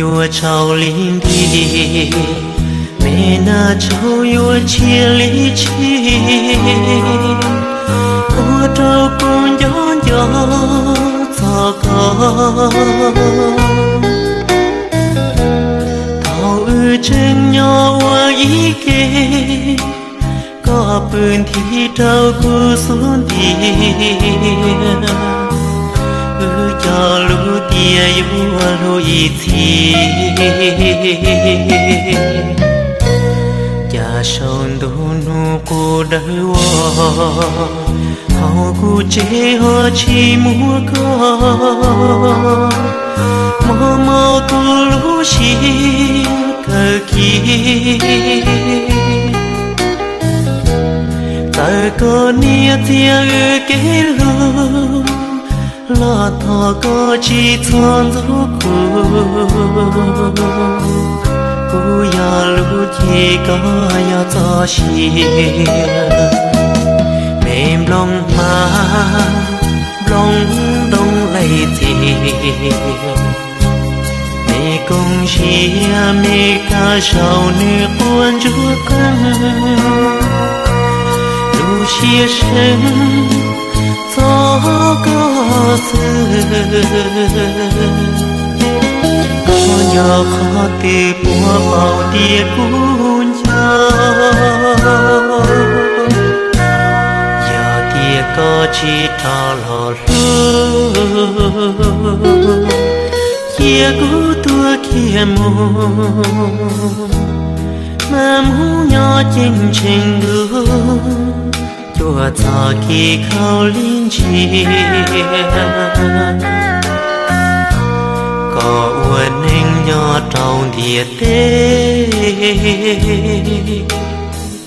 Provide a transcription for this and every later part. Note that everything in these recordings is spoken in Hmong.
Yuav tsaus li nti, me nag tsaus yuav tshiab li tshiab, ua rau kuv nco nco txog koj. Thaum wb tseem nyob ua ib ke, koj pw nthi rau kuv xub ntiag, wb cog lus tias yuav hlub ib txhis. Cas saum ntuj hnub qub dawb vog, hauv kuv tsev ho tsis muaj koj, mob mob kuv lub siab kawg kiag. Txawm koj niam txiag wb kev hlub, los thov koj tsis txhob ntxub kuv, kuv yog lub cev koj yog txoj sia. Me nplooj hmab, nplooj ntoo laij txias, me koom siab me kab saum nws quaj ntsuag qees, lub siab seev txog koj xwb. Koj nco qhov twg puas paub tias kuv nco, yog tias koj tsis rov los hlub, cia kuv tuag kiag mus, mas mus nyob ceeb tsheej ntuj, cuaj txhais kev khaub lig ntsia. Koj ua neej nyob rau ntiaj teb,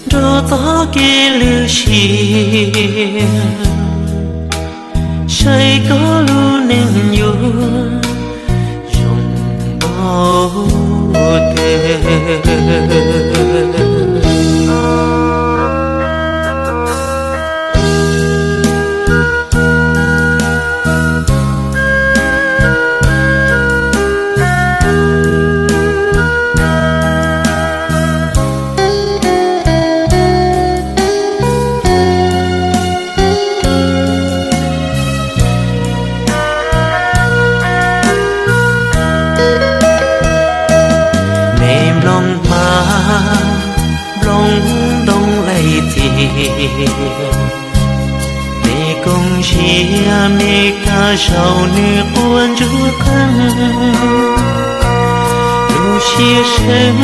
nrog txoj kev lwj siab, saib koj lub neej yuav zoo npaum twg. Me nplooj hmab, nplooj ntoo laij txias, me koom siab me kab saum nws quaj ntsuag qees, lub siab seev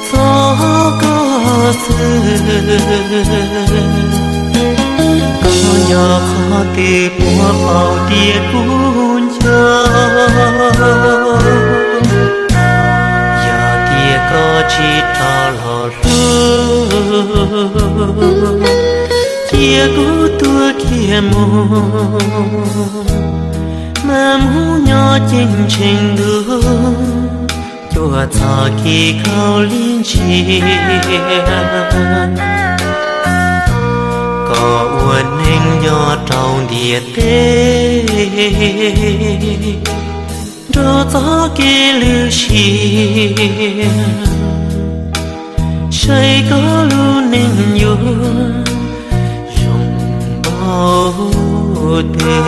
txog koj xwb. Koj nco qhov twg puas paub tias kuv nco, yog tias koj tsis rov los hlub, cia kuv tuag kiag mus, mas mus nyob ceeb tsheej ntuj, cuaj txhais kev khaub lig ntsia. Koj ua neej nyob rau ntiaj teb, nrog txoj kev lwj siab, saib koj lub neej yuav zoo npaum twg.